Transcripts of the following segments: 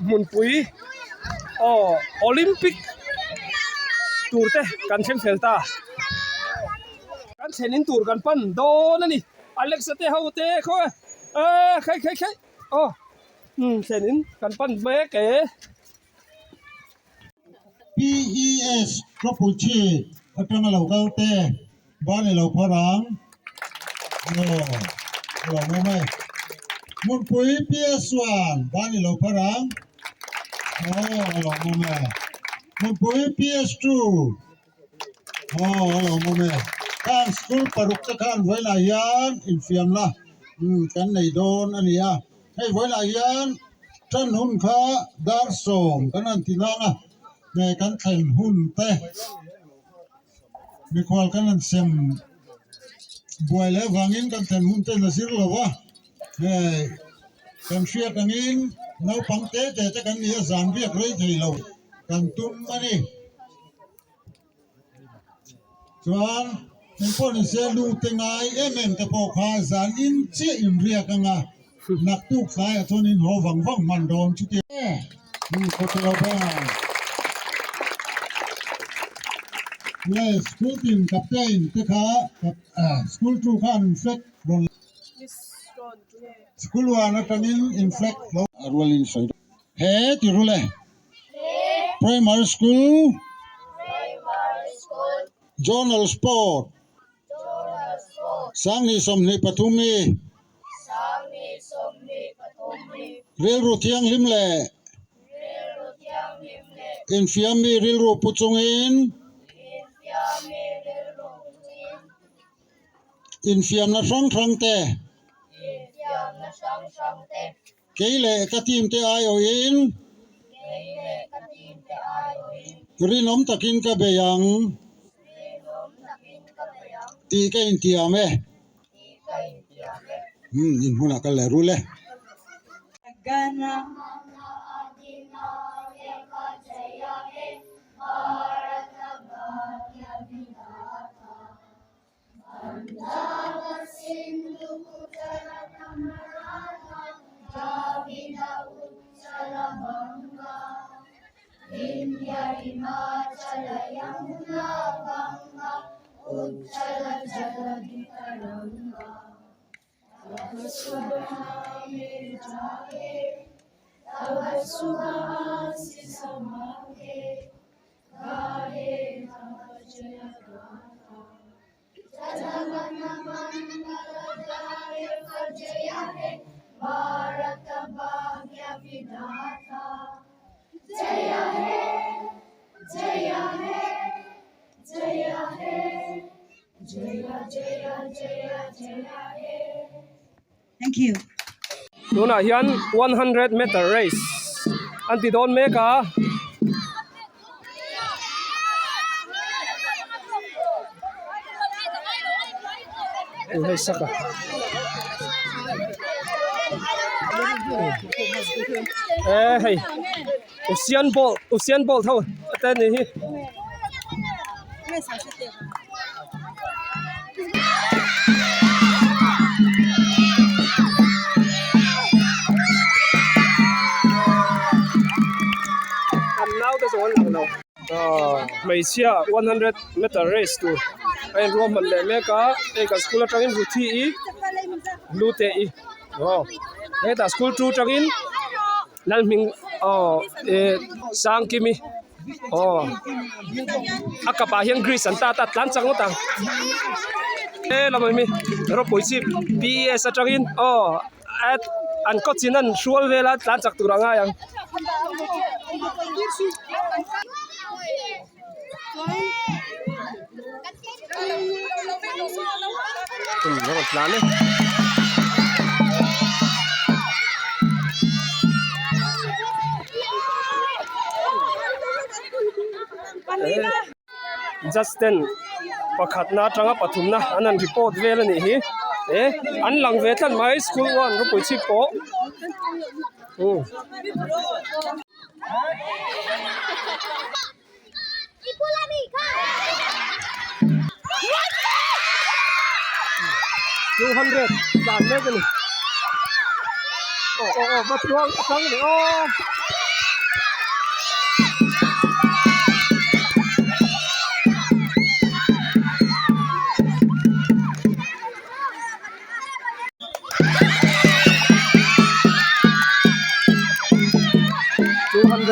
hmunpui aw Olympic tur te kan thleng fel ta kan thlen in tur kan pan dawn a ni Alexa te ho te khaw e khai khai khai aw thlen in kan pan mek e. PES Rawpui Chi atanga lo kal te ban i lo phar ang. Aw, a lo awm e. Hmunpui PS chuan ban i lo phar ang. Aw, a lo awm e. Hmunpui PS 2 aw, a lo awm e. Khang school paruk te khan vawiinah hian infiamna kan nei dawn a ni a. Hei vawiinah hian Tan hun kha dar sawm kan han ti nang a, nge kan thlen hun te mikhual kan han sem buai leh avangin kan thlen hun ten a zir lo va, nge kan hriat angin naupang te te te kan ni a, zan biak rei thei lo kan tum a ni. Chuan engpawh ni se lu te ngai em em te pawh kha zan in chiah in riak anga naktuk tlaiah chuan in haw vang vang hman dawn chuti e khaw lo beng ang. Le school team captain te kha school two khan in flag rawn school one atangin in flag lo a rualin sawi dawn he ti rul e. Primary School Zonal Sport 2023 hi rilru thianghlim leh infiammi rilru pu chungin infiamna hrang hrang te Kei leh ka team te aiawhin rinawm takin ka bei ang tih ka intiam e. Umm in hmunah kal leh rul e. Thank you. Tunah hian 100 meter race an ti dawn mek a. Hei sak a. E hei Usain Bolt Usain Bolt ho te ni hi. An naute zawng an lang lo. Aaa hmeichhia 100 meter race tur a inruahman leh mek a hei kan school atangin Ruthi i Hlute i aw hetah school two atangin Lalhming aw eh Sangkimi aw a kapah hian grease an tat a tlan chak ngawt ang he lamah hi rawpui chip P E S atangin aw at an coach in an hrual vel a tlan chak tur a ngai ang. Tlan e. Justin pakhatna atanga pathumna an han report vel a nih hi e an lang ve tlat mai school one ropui chhip pawh umm. 200 tlan mek a ni aw aw aw va tluang a tang leh aw.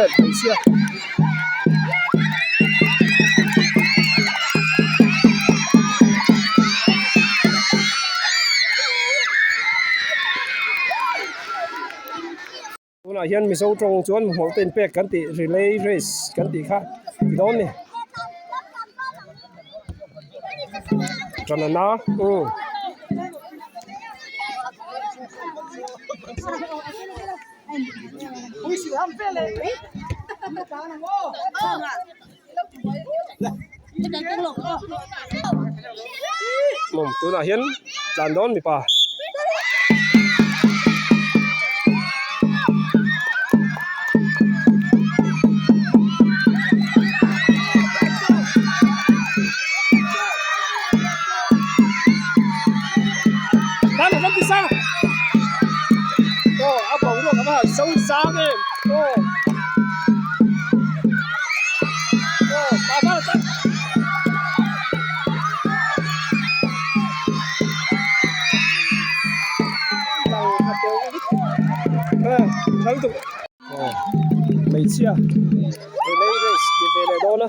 200 hmeichhia. Tunah hian Mizo tawng chuan hmawlh te inpek kan tih relay race kan tih kha ti dawn a ni. Tanana umm. Mawm tunah hian tlan dawn mipa. Aw a boruak a va han so zang em aw. Hmeichhia relay race ti ve leh dawn a.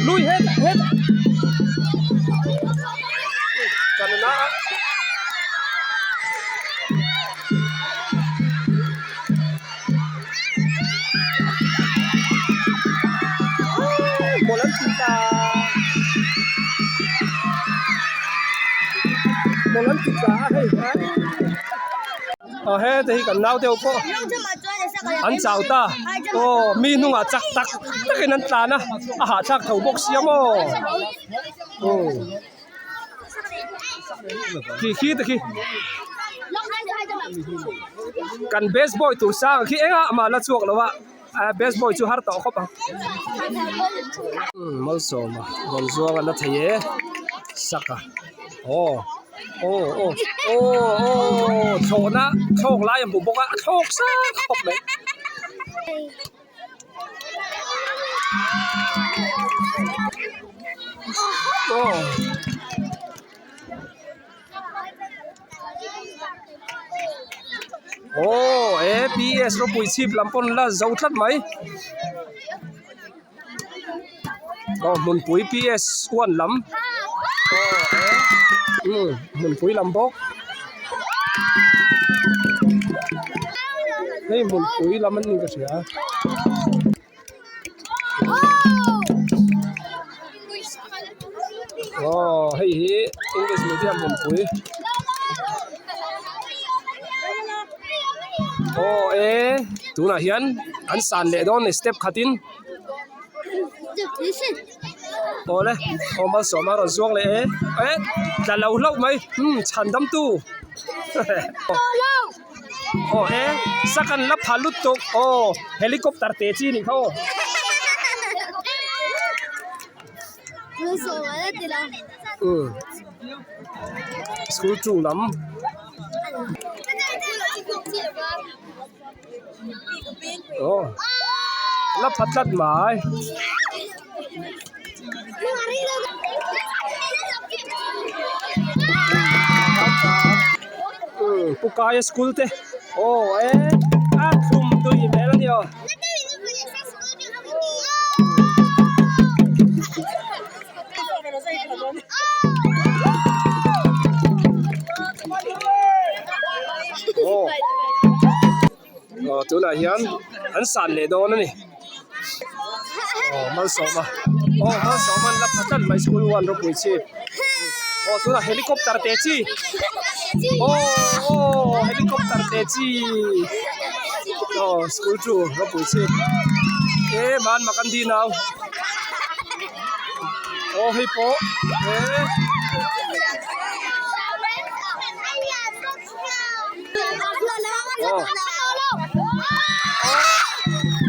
Lui hết hết Aw he te hi kan nau deuh pawh an chau ta aw mi hnungah chak tak takin an tlan a a hahthlak tho bawk sia maw aw. Khi khi te khi kan best boy tur sang khi engah mah la chhuak lo a best boy chu har tawh khawp ang malsawma rawn zuang a la thei e saka aw aw aw aw aw thlawhna thlawk lai a hmu bawk a a thlawk sang khawp mai. Aw he PS ropui chhip lam pawn la zo tlat mai aw hmunpui PS one lam aw he umm hmunpui lam bawk hei hmunpui lam a ni ka hria. Aw hei hi english medium hmunpui aw e tunah hian an san leh dawn a ni step khatin awle aw malsawma a rawn zuang leh e eh tla lo hlauh mai umm chhan dam tu aw e second la pha lutuk aw helicopter te chi a nih kha aw. Umm school chung lam. Aw la pha tlat mai. Umm pu kaia school te aw e a thlum tui hmel a ni aw. Aw aw tunah hian an san leh dawn a ni aw malsawma aw malsawma an la pha tlat mai school one ropui chhip aw tunah helicopter te chi aw aw helicopter te chi aw school chu ropui chhip e man makandi nau aw hei pawh e.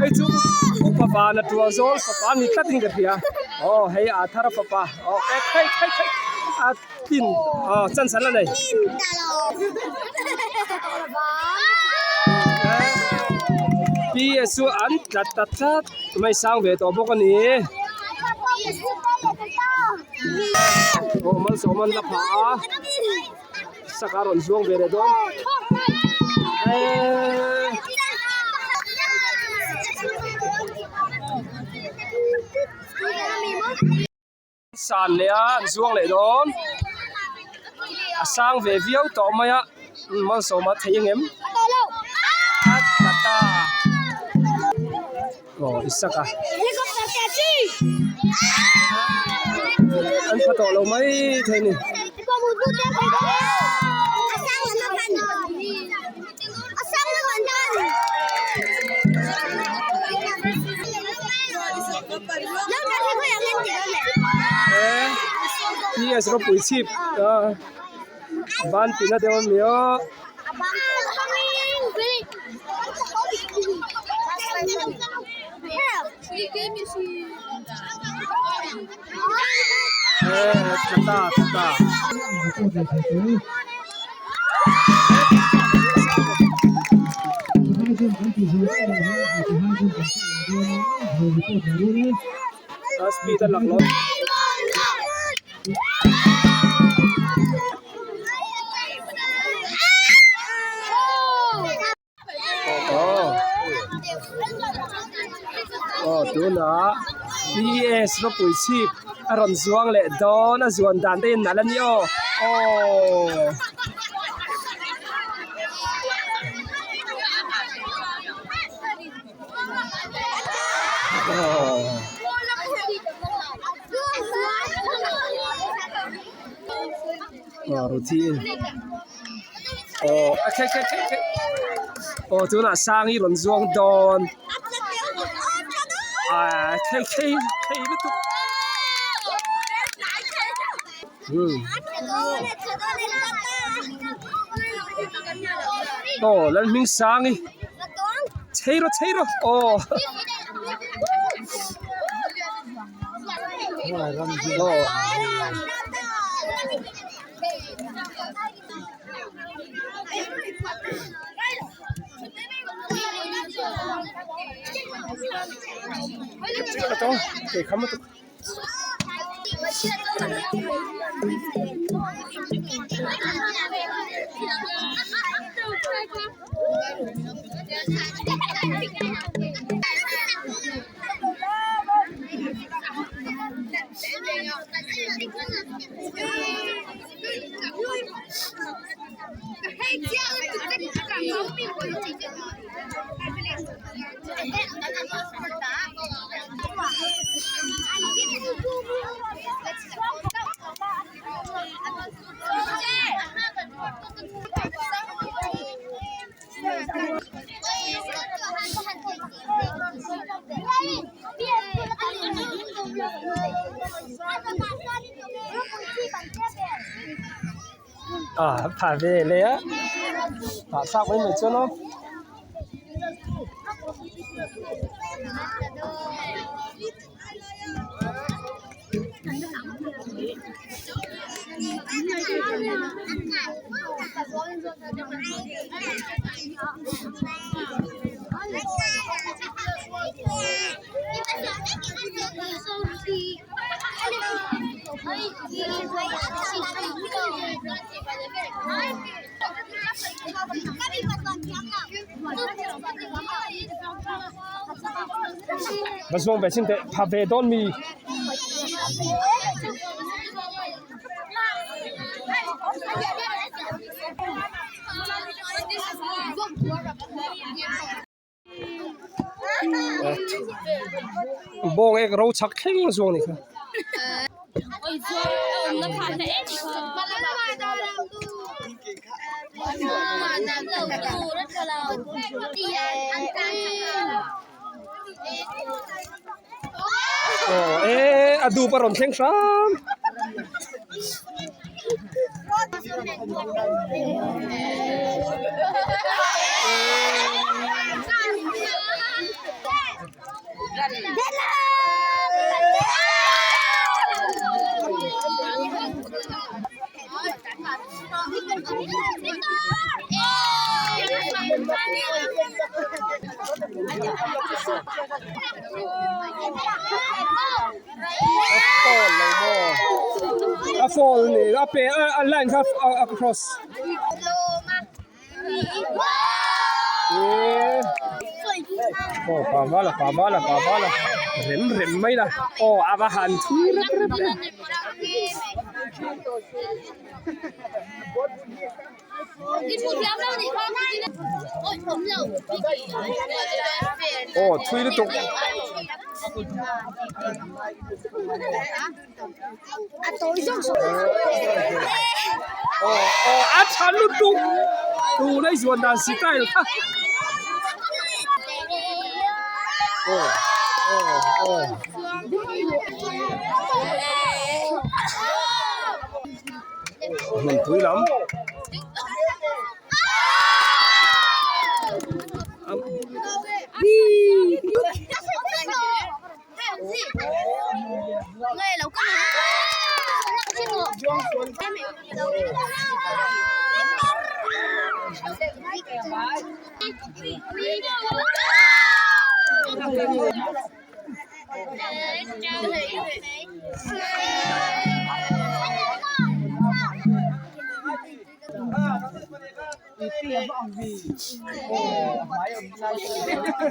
Hei chu upa van a tual zawl fapa ni tlatin ka hria. Aw hei a thar a fapa aw e khai khai khai a tlin aw chance an la nei. PS chu an tlat ta tlat mai sang ve tawh bawk a ni. Aw malsawm an la phah a saka rawn zuang ve leh dawn. Eeee. San leh a an zuang leh dawn a sang ve viau tawh mai a malsawm a thei ang em a tla ta aw Isaka an pha tawh lo mai thei a ni. PS ropui chhip ban tina deuh a ni a. A speed a lak lo. Aw tunah PS ropui chhip a rawn zuang leh dawn a zuan dan te in nalh a ni aw aww. Aw routine. Aw a khe khe khe khe aw tunah sangi rawn zuang dawn ah khei khei khei lutuk umm aw Lalhming sangi chei rawh chei rawh aw aw. Ah pha ve leh a hahthlak mai mai chuan aw. Va zuang ve chin teh pha ve dawn mi. Bawng ek ro chhak thleng zuang ni kha. Aw e a dup a rawn thleng hram. A fall lo maw a fall ni a pe a line kha a cross aw pa vala pa vala pa vala rem rem mai la aw a va han thui rep rep rep. Aw thui lutuk. Aw aw a tha lutuk tuna i zuan dan style kha aw aw aw. Hmunpui lam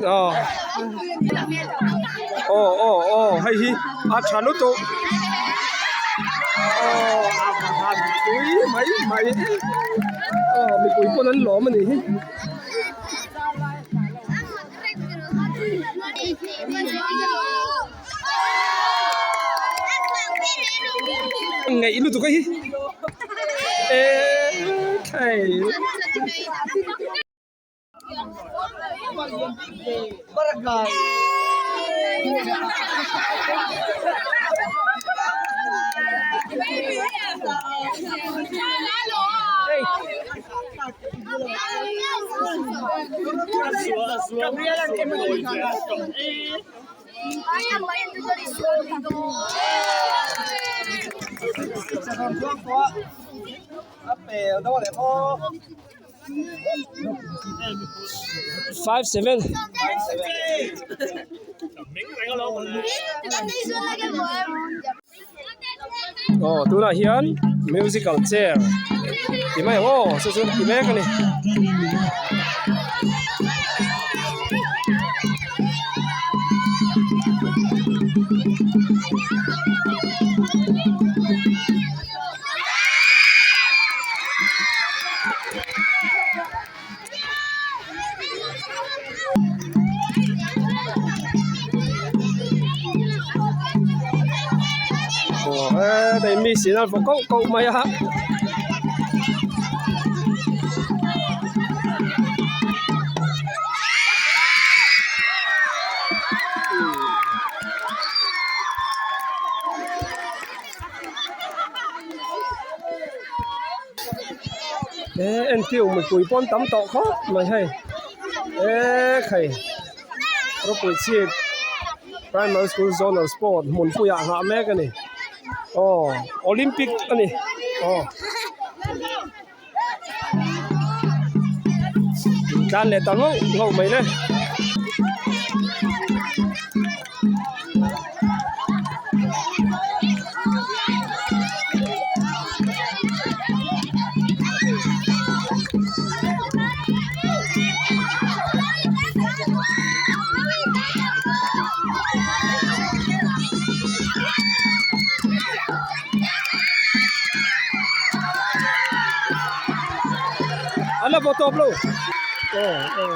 Aw aw aw aw hei hi a tha lutuk aw a han pui mai mai aw mipui pawn an lawm a nih hi. Ngaih lutuk a hi eee khai. Five seven. Aw tunah hian musical chair ti mai ang aw chu chu ti mek a ni. Aw hei mi sin a vaw koh koh mai a. He entiu mipui pawn tam tawh khawp mai hei eee khai rawpui chhip primary school zonal sport hmun puiah nghah mek a ni aw olympic a ni aw tlan leh ta ngauh ngauh mai le. An la vaw tawp lo aw aw.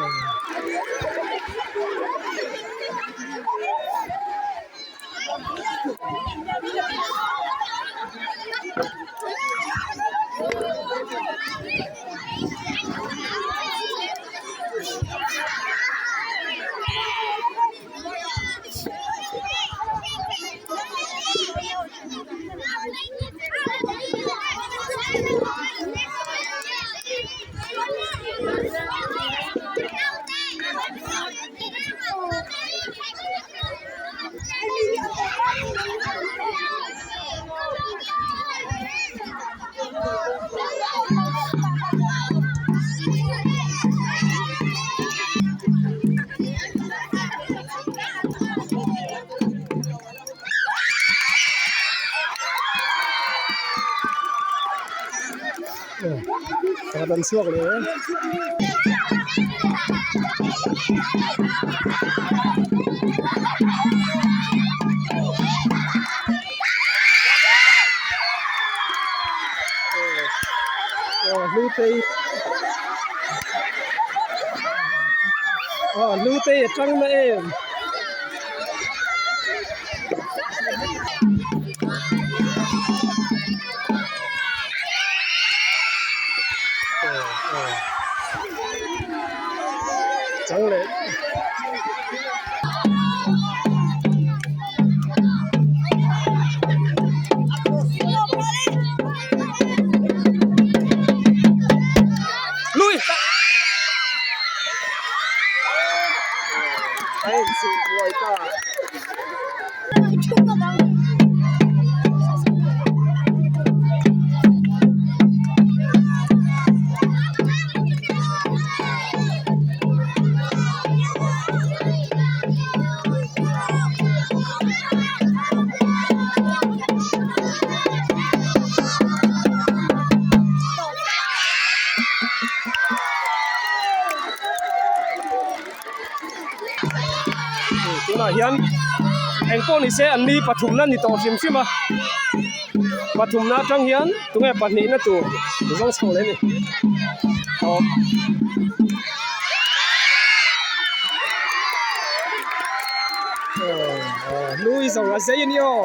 Pakhat an chhuak leh e. Hlutei aw Hlutei a tang na em. Chang leh. Lui! A inchih buai ta. Tunah hian eng pawh ni se an ni pathumna ni tawh hrim hrim a pathumna atang hian tunge pahnihna tur zawng chho leh a ni aw. Lui zawng a zei a ni aw.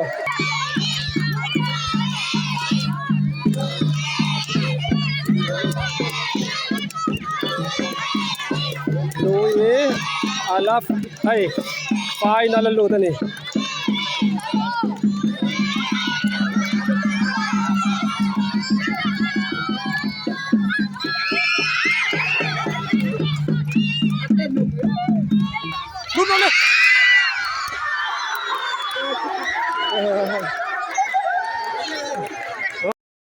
Lui hi a la hei final a lut a ni.